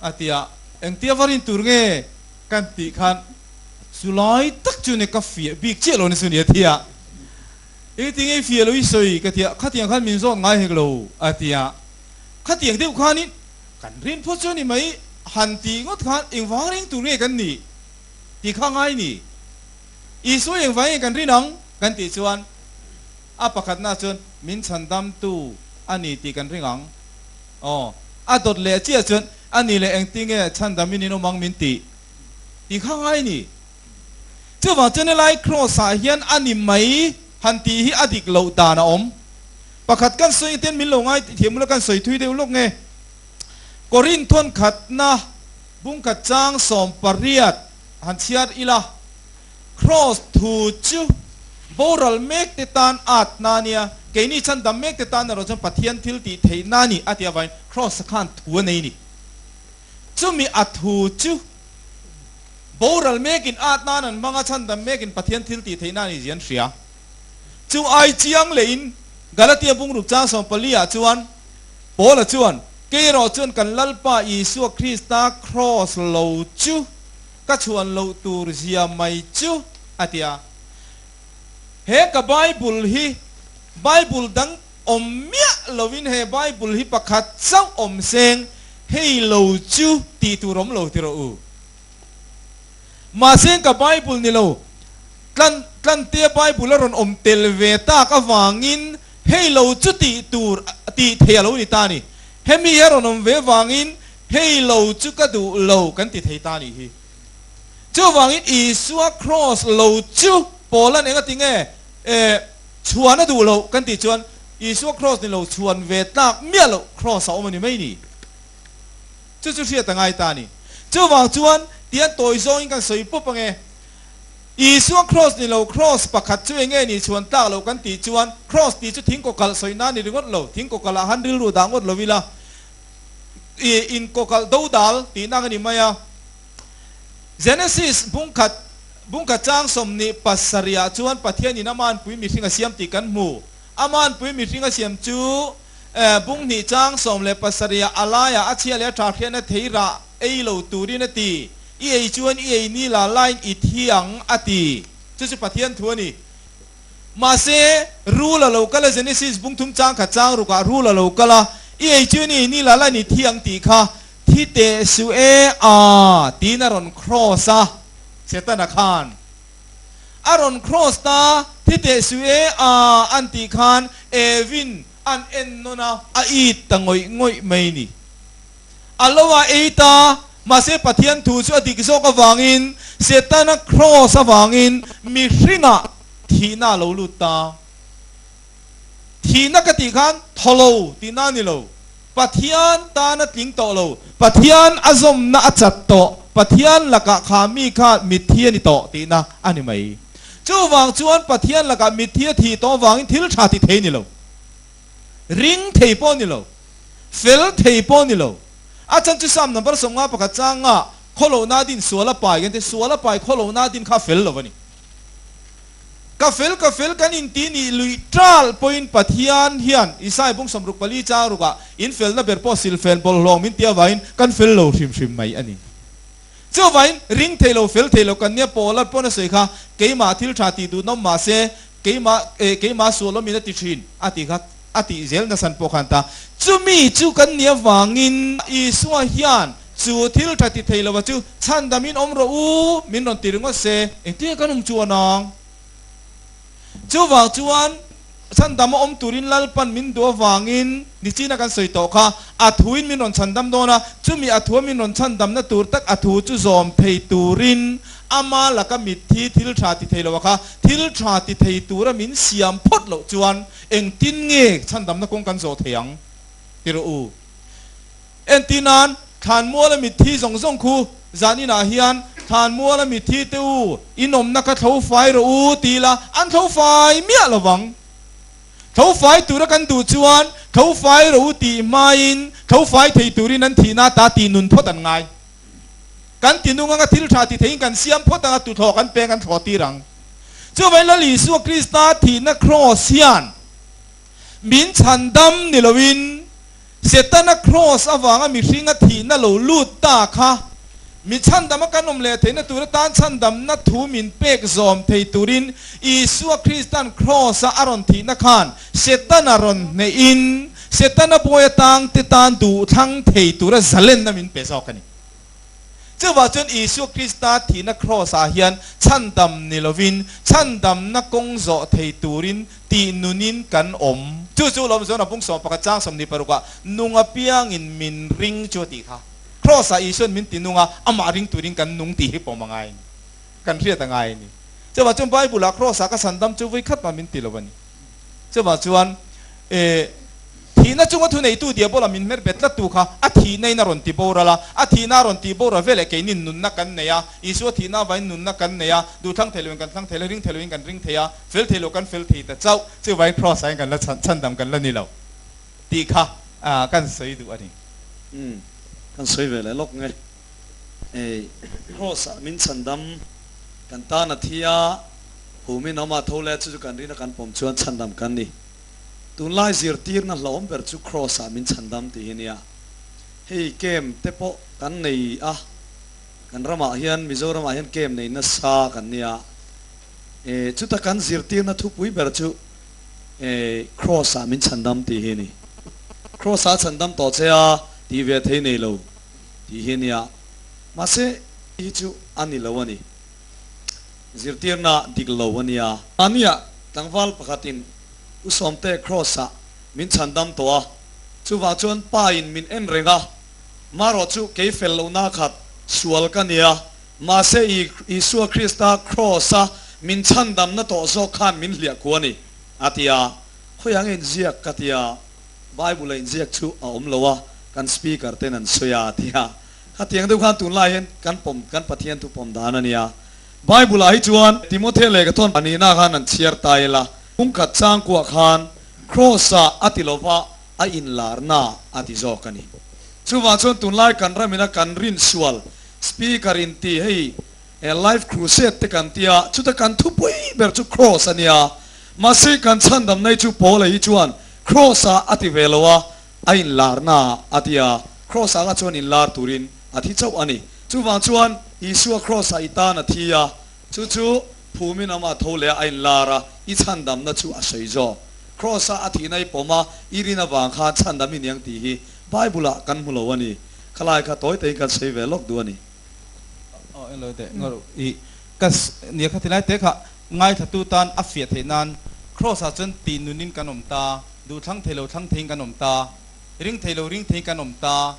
A ti a, Engtia va rin tur nge kan tih khan chu lai tak chu ni ka fiah bik chiah lo ni chu ni a ti a. Engtinge i fiah lo i sawi ka ti a, khatiang khan min zawt ngai hek lo a ti a. Khatiang deuh khanin kan rin phawt chu a ni mai, han tih ngawt khan engvang ring tur nge kan nih tih kha ngai ni. Isua engvang nge kan rin ang kan tih chuan a pakhatna chuan min chhandamtu a ni tih kan ring ang. Aw, a dawt leh chiah chuan a ni leh engtinge chhandamin in awm ang min tih tih kha ngai ni. Chuvang chuan helai cross ah hian a ni mai han tih hi a dik loh dan a awm. Pakhat kan sawi ten min lo ngai thiam ula kan sawi thui deuh lawk nge. Korinth thawn khatna bungkhat chang 18 han chhiar ila Cross thu chu boral mek te tan at na nia, keini chhandam mek te tan erawh chuan Pathian thil tih theih na ni a ti avangin Cross khan thu a nei ni. Chumi a thu chu boral mekin at nan an hmang a, chhandam mekin Pathian thil tih theih na ni zia an hria. Chu ai chiang lehin Galatia bungruk chang 14 ah chuan Paula chuan, Kei erawh chuan kan Lalpa Isua Krista Cross lo chu Ka chhuan loh tur zia mai chu a ti a. He ka Bible hi Bible dang awm miah lovin he Bible hi pakhat chauh awm seng hei lo chu tih tur awm lo ti rawh u. Mahse ka Bible ni lo tlan tlantea Bible a rawn awm tel ve tak avangin hei lo chu tih tur tih thei a lo ni ta a ni. Hemi hi a rawn awm ve vangin Hei lo chu ka duh lo kan ti thei ta nih hi. Chuvangin Isua cross lo chu Paula'n eng a ti nge? Eh, chhuan a duh loh kan tih chuan Isua cross ni lo chhuan ve tlak miah loh cross a awm a ni mai ni. Chu chu hriat a ngai ta a ni. Chuvang chuan tian tawi zawngin kan sawi pawp ange. Isua cross ni lo cross pakhat chu enge ni chhuan tlak loh kan tih chuan cross tih chu thingkaw kalh sawi nan ni ringawt lo, thingkaw kalh ah han rilru dah ngawt lo ila. I inkawkalh do dal tihna ang a ni mai a. Genesis bungkhat bungkhat chang 27 ah chuan Pathianin a manpui mihring a siam tih kan hmu. A manpui mihring a siam chu bung hnih chang 17 ah a laiah a chhia leh a tha hriatna thei rah ei lo turin a ti. I ei chuan i ei ni la laiin i thi ang a ti. Chu chu Pathian thu a ni. Mahse, rul a lo kal a, Genesis bung thum chang khat chang rukah rul a lo kal a, I ei chu ni, ni la la ni thi ang tih kha, thi teh suh e a, tiin a rawn cross a, Setana khan a rawn cross ta, thi teh suh e a an tih khan Evin an en nawn a, a it ta ngawih ngawih mai ni. A lo a ei ta, mahse Pathian thu chu a dik zawk avangin Setana cross avangin mihringah thihna a lo lut ta. Thihna ka tih khan thaw lo tihna a ni lo. Pathian tan a tling tawh lo, Pathian a zawmna a chat tawh, Pathian lakah kha mi kha mitthi a ni tawh tihna a ni mai. Chuvang chuan Pathian lakah mitthi a thih tawh avangin thil tha ti thei ni lo. Ring thei pawh ni lo. Fel thei pawh ni lo. A chan chu Psalm number 51 changa khawlohna din sual a pai kan ti, sual a pai khawlohna din kha a fel lo a ni. Ka fel ka fel kan inti nih luih tal pawhin Pathian hian Isaiah bung 64 chang rukah in felna ber pawh silfen bawlhhlawng min ti avangin kan fel lo hrim hrim mai a ni. Chuvangin ring thei lo fel thei lo kan nia Paula pawn a sawi kha keimah thil tha tih duh nawm mahse keimah eh keimah sual awmin a ti thin a ti kha a tih zel nasan pawh khan ta. Chumi chu kan nih avangin Isua hian chu thil tha ti thei lova chu chhandamin awm rawh u min rawn ti ringawt se engtin kan awm chuan ang? Chuvang chuan chhandam a awm turin Lalpan min duh avangin nichina kan sawi tawh kha a thuin min rawn chhandam dawn a, chumi a thua min rawn chhandamna tur tak a thu chu zawm thei turin ama laka mitthi thil tha ti thei lova kha thil tha ti thei tura min siam phawt loh chuan Engtin nge chhandamna kawng kan zawh thei ang? Ti rawh u. Entirnan, Thlanmuala mitthi zawng zawng khu zan inah hian Thlanmuala mitthi te u, in awmna kha thlo fai rawh u ti ila an thlo fai miah lo vang. Thlo fai tura kan duh chuan thlo fai rawh u tih hmain thlo fai thei turin an thihna ta tih nun phawt an ngai. Kan ti nung anga thil tha ti theiin kan siam phawt anga tuthlawh kan peng an thlawh tir ang. Chuvangin Lal Isua Krista thihna cross hian min chhandam ni loin Setana Kraws avanga mihringa thihna lo lut ta kha mi chhandama kan awm leh theihna tur atan chhandamna thu min pek zawm thei turin Isua Kristan Kraws-a a rawn thihna khan Setana rawn hnehin Setana bawi atang te tan duhthlang thei tura zalenna min pe zawk a ni. Chuvah chuan Isua Krista thihna Kraws-ah hian chhandam ni lovin chhandamna kawng zawh thei turin tih nunin kan awm. Chu chu lawm chuan a bung 11 chang 26 ah nung apiangin min ring chu a tih kha. Kraws-ah Isua'n min ti nung a, amah ring turin kan nung tih hi pawm a ngai a ni. Kan hriat a ngai a ni. Chuvah chuan Bible-ah Kraws-ah ka chhandam chu vui khat mah min ti lo a ni. Chuvah chuan e. Thihna chunga thuneitu Diabola min hmer bet tlattu kha a thihna in a rawn ti boral a, a thihna a rawn tih boral veleh keinin nunna kan nei a, Isua thihna avain nunna kan nei a, duhthlang thei loin kan thlang thei la, ring thei loin kan ring thei a, fel thei lo kan fel thei ta chauh, chuvain Kraws ah hian kan la chhan chhandam kan la ni lo tih kha kan sawi duh a ni. Umm, kan sawi ve leh lawk nge. Ei, Kraws ah min chhandam kan tan a thi a, humin awm a tho leh chu chu kan rin a kan pawm chuan chhandam kan ni. Tunlai zirtirna hlauhawm ber chu Kraws ah min chhandam tih hi nia. Hei camp te pawh kan nei a, kan ramah hian Mizoram ah hian camp nei nasa kan nia. E chuta kan zirtirna thupui ber chu e Kraws ah min chhandam tih hi a ni. Kraws ah chhandam tawh che a tih ve thei nei lo tih hi nia. Mahse hi chu a ni lo a ni. Zirtirna dik lo a nia. Mahnia tlangval pakhatin U Sawmte Kraws-ah min chhandam tawh a, chuvang chuan Pa in min en reng a, marawh chu kei fel lohna khat sual ka nia, mahse Isua Krista Kraws-a min chhandamna tawh zawk khan min hliah ku a ni, a ti a. Khawiah nge inziak ka ti a, Bible-a inziak chu a awm lo a, kan speaker ten an sawi a, a ti a. Khatiang deuh khan tunlai hian kan pawm, kan Pathian thu pawm dan a nia. Bible-ah hi chuan Timothy lehkha thawn pahnihna khan an chhiar ta ila, pumkhat changkuah khan Kraws-ah a ti lova a inlarna a ti zawk a ni. Chuvang chuan tunlai kan ramina kan rinsual Speaker in ti hei Life Crusade te kan tia, chuta kan thupui ber chu Kraws a nia. Mahse kan chhandamna hi chu Paula hi chuan Kraws-ah a ti ve lo a, a inlarna a ti a, Kraws-ah kha chuan inlar turin a thi chauh a ni. Chuvang chuan Isua Kraws-ah i tan a thi a, chu chu phumin amah tho leh a a inlar a, i chhandamna chu a sawi zawk. Kraws-ah a thihna i pawm a, i rin avang khan chhandam i niang tih hi Bible-ah kan hmu lo a ni. Khalai kha tawi takin kan sawi ve lawk duh a ni. Aw eng lo teh ngawr i ka nia kha tilai te kha ngaithlatu tan a fiah theih nan Kraws-ah chuan tih nunin kan awm ta, duhthlang thei lo thlang theiin kan awm ta. Ring thei lo ring thei kan awm ta,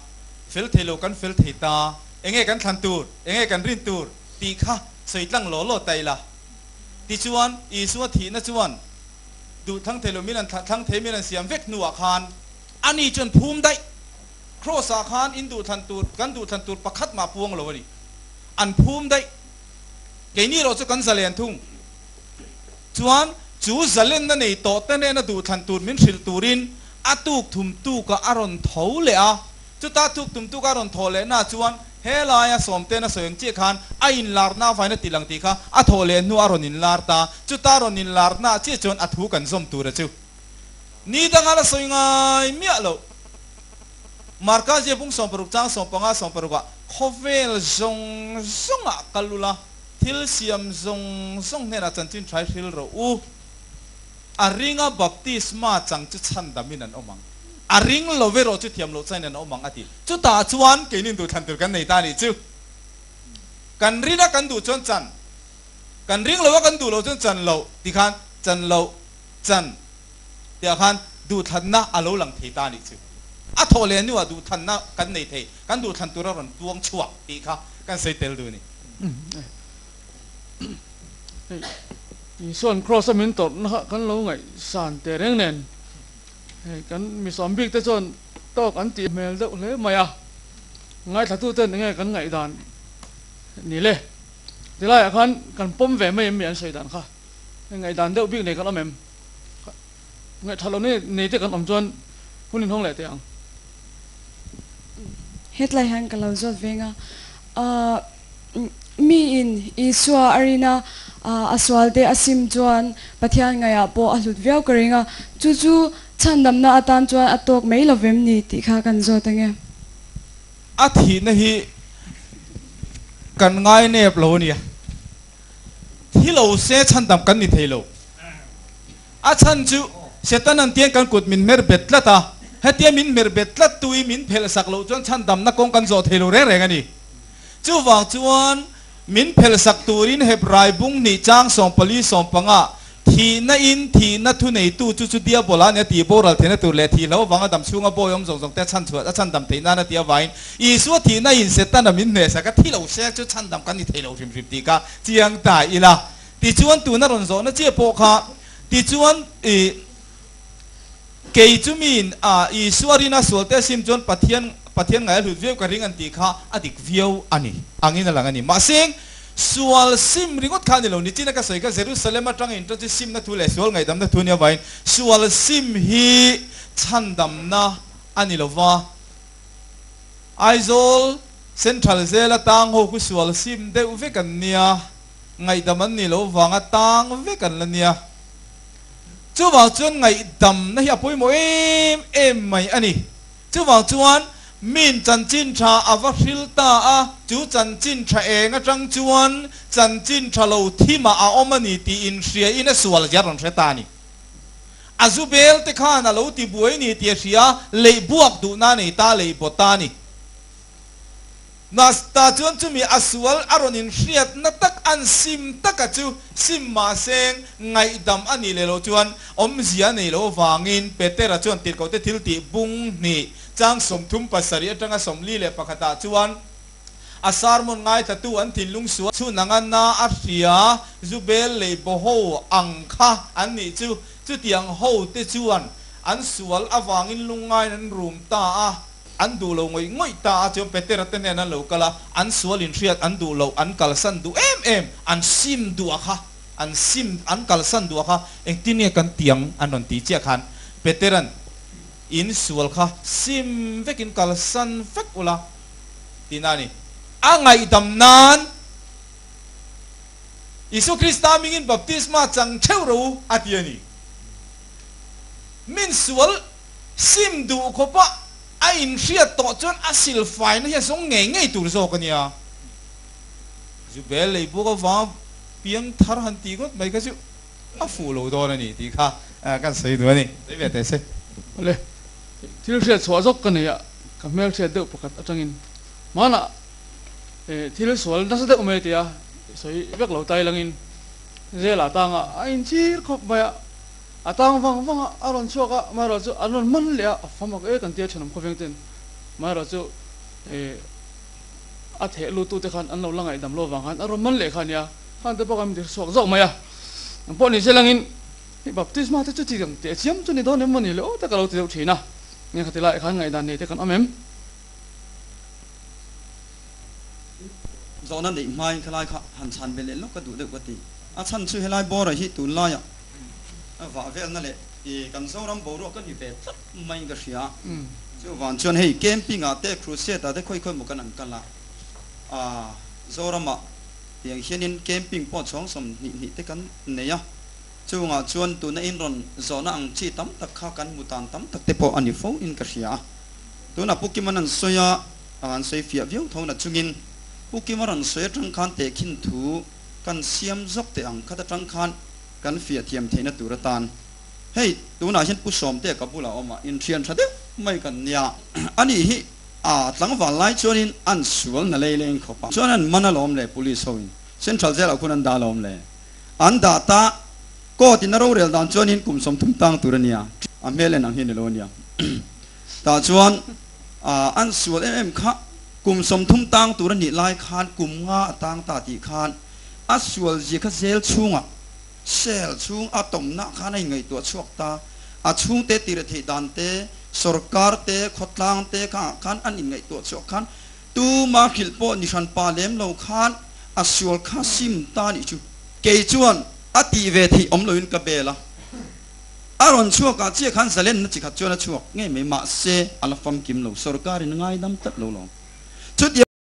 fel thei lo kan fel thei ta, enge kan thlan tur, enge kan rin tur tih kha sawi tlang law law ta ila. Tichuan, Isua thihna chuan duh thlang thei lo min an thlang thei min an siam vek hnuah khan ani chuan phum daih. Kraws-ah khan in duh thlan tur, kan duh thlan tur pakhat mah puang lo a ni. An phum daih. Keini erawh chu kan zalen thung. Chuan chu zalenna nei tawh te nena duh thlan tur min hrilh turin A tuk thum tukah a rawn tho leh a, chuta tuk thum tuka a rawn thawh leh na chuan he laia Sawmten a sawi ang chiah khan a inlarna avain a ti lang tih kha a thawh leh hnu a rawn inlar ta, chuta rawn inlarna chiah chuan a thu kan zawm tur a chu ni danga la sawi ngai miah loh. Marka zia bung 16 chang 15 16 ah khawvel zawng zawngah kal ula, thil siam zawng zawng hnenah chanchin thlai hril rawh u. A ringa baptisma chang chu chhandamin an awm ang. A ring lo erawh chu thiam loh chain an awm ang a ti. Chutah chuan keinin duhthlan tur kan nei ta a nih chu. Kan rina kan duh chuan chan, kan ring lo a kan duh loh chuan chan loh ti khan chan loh chan tihah khan duhthlanna a lo lang thei ta a nih chu. A thawh leh hnuah duhthlanna kan nei thei, kan duhthlan tur a rawn tuang chhuak tih kha kan sawi tel duh a ni. Hei Isua'n Kraws a min tawrhna kha kan lo ngaihsan teh reng nen hei kan misawm bik te chuan tawk an tih hmel deuh hle mai a, ngaithlatu ten enge kan ngaihdan ni le? Tilaiah khan kan pawm ve mai em mi an sawi dan kha? Hei ngaihdan deuh bik nei kan awm em? Ngaihtha lo nei te kan awm chuan hun inhawng leh teh ang. Hetlai hian ka lo zawt veng a, ahh. Miin Isua a rin a, a sualte a sim chuan Pathian ngaihah pawh a hlut viau ka ring a, chu chu chhandamna atan chuan a tawk mai lo vem ni tih kha kan zawt ange. A thihna hi kan ngai nep lo a nia. Thi lo se chhandam kan ni thei lo. A chhan chu Setana'n tiang kan kut min hmer bet tlat a, hetia min hmer bet tlat tui min phelh sak loh chuan chhandamna kawng kan zawh thei lo reng reng a ni. Chuvang chuan min phelh sak turin Hebrai bung hnih chang 14 15 thihna in thihna thuneitu chu chu Diabola a nia tih boral theihna tur leh thih hlo avanga dam chhunga bawi awm zawng zawng te a chhan chhuah a chhandam theih nan a tih avangin Isua thihna in Setana min hneh sak a, thi lo se chu chhandam kan ni thei lo hrim hrim tih kha chiang ta ila. Tichuan tuna rawn zawhna chiah pawh kha tichuan i kei chu miin a Isua rina sualte a sim chuan Pathian Pathian ngai a hlut viau ka ring an tih kha a dik viau a ni angin a lang a ni. Mahse sual sim ringawt kha a ni lo. Nichina ka sawi kha Jerusalem atanga intan chu simna thu leh sual ngaihdamna thu a nia vangin sual sim hi chhandamna a ni lova. Aizawl Central zela tang ho khu sual sim deuh vek an nia. Ngaihdam an nih loh vanga tang vek an la nia. Chuvang chuan ngaihdamna hi a pawimawh em em mai a ni. Chuvang chuan min chanchin tha a va hril ta a, chu chanchin tha eng atang chuan chanchin tha lo thimah a awm a ni tih inhriain a sual zia rawn hre ta a ni. A zu bel te khan a lo ti buai ni tih a hria, leih buak duhna a nei ta, leih baw ta a ni. Nasta chuan chumi a sual a rawn inhriatna tak an sim taka chu sim mahse ngaihdam a nih leh loh chuan awmzia a nei loh avangin Petera chuan tirhkohte thil tih bung hnih chang 37 atanga 41 ah chuan a sermon ngaithlatu an thinlung sual chhun anga na a hria zu bel lei baw ho ang kha an nih chu chutiang ho te chuan an sual avangin lungngain an rum ta a. An duh lo ngawih ngawih ta a, chuan Petera te hnen an lo kal a, an sual inhriat an duh loh, an kalsan duh em em, an sim duh a kha, an sim, an kalsan duh a kha, engtin nge kan ti ang an rawn ti chiah khan Petera'n in sual kha sim vekin kalsan vek ula tihna a ni. A ngaihdam nan Isua Krista mingin baptisma chang theuh ro u a ti a ni. Min sual. Sim duh khawpa a inhriat tawh chuan a silfaina hi a zawng ngei ngei tur zawk a nia. Zu bel lei buk avanga piang thar han tih ngawt mai kha chu a fuh lo dawn a ni tih kha kan sawi duh a ni. Sawi ve teh se. Awle, thil hriat chhuah zawk ka nei a, ka hmelhriat deuh pakhat atangin hmanah thil sual nasa deuh mai tia sawi vek lo tai langin Zela tanga a inchhir khawp mai a. A tang vang vang a, a rawn chhuak a, amaherawh chu an rawn man leh a, a famak e kan tia thenawm khawveng ten, amaherawh chu eh a theh lut tute khan an lo la ngaihdam lo vang khan a rawn man leh kha a nia, khan te pawh khan min ti chhuak zawk mai a, ang pawh ni se langin hei baptisma te chu chi ang teh chiam chu ni dawn em maw ni le aw te ka lo ti deuh thin a, nge khati lai khan ngaihdan nei te kan awm em? Zawhna neih hmain khalai kha han chhan ve leh lawk ka duh deuh ka ti. A chhan chu helai bawra hi tunlaiah a vah velna leh i kan Zoram boruak ka ni ve tlat maiin ka hria. Chuvang chuan hei camping ah te crusade ah te khawi khawi maw kan an kal a, aa Zoramah tiang hianin camping pawh chhawng 20 hnih te kan nei a, chungah chuan tuna in rawn zawhna ang chi tam tak kha kan hmu tan tam tak te pawh a ni fo in ka hria. Tuna Pu Kima'n an sawi a, an sawi fiah viau tho na chungin Pu Kima rawn sawi atang khan tehkhin thu kan siam zawk teh ang khat atang khan kan fiah thiam theihna tur atan hei tunah hian Pu Sawmtea ka bulah awm a, inthian tha deuh mai kan nia. Ani hi a tlangval lai chuanin an sual na lei leng khawp a, chuan an man alawm le police ho in Central Jail ah khun an dah alawm le, an dah ta court in a rorel dan chuanin kum 30 tang tur a nia, a hmel en ang hi ni lo a nia. Tah chuan an sual em em kha kum 30 tang tur a nih lai khan kum nga a tang ta tih khan a sual zia kha zel chhungah cell chhung a tawmna khan a inngaihtuah chhuak ta. A chhungte tih reh theih dan te, sorkar te, khawtlang te kha khan an inngaihtuah chhuak khan tuma hrilh pawh ni hran pa lem lo khan a sual kha sim ta nih chu. Kei chuan a tih ve theih awm loin ka bel a. A rawn chhuak ah chiah khan zalenna chi khat chuan a chhuak ngei mai, mahse a la famkim lo, sorkarin a ngaidam tlat lo lawm. Chutiang.